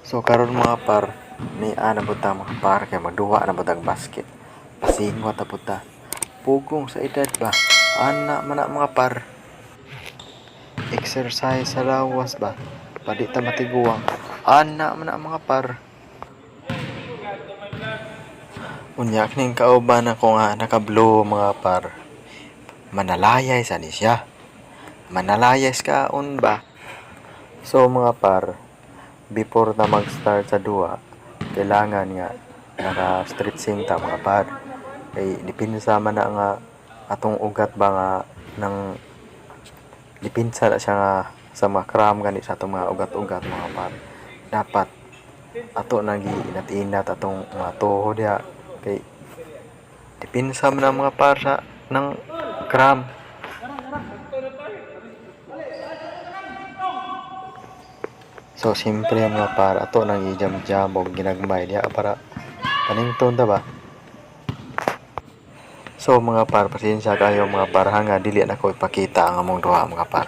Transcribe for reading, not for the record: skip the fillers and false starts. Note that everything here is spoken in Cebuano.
So karon, mga par, ni ana pud ta, mga par, kay magduwa na pud ang basket. Pasingot na pud ta. Pugong sa edad ba? Ana man na, mga par. Exercise sa lawas ba? Padi ta matiguang. Ana man na, mga par. Unya ning kauban ako nga naka-blue, mga par. Manalayay sa ni siya. Manalayay kaon ba? So mga par, before na mag-start sa duwa, kailangan nga naka-stretching ta, mga par. Kay dipinsa man na nga atong ugat ba nga nang dipinsa na siya nga sa mga cramp gani sa atong mga ugat-ugat, mga par. Dapat ato nang giinat-inat atong mga tuhod diha kay dipinsa man ang mga par sa ng cramp. So siyempre, mga par, ato nang i-jam-jam og ginagmay diha para panington ta ba. So mga par, pasensya kayo, mga par, ha, nga dili na ko ipakita ang among duha, mga par.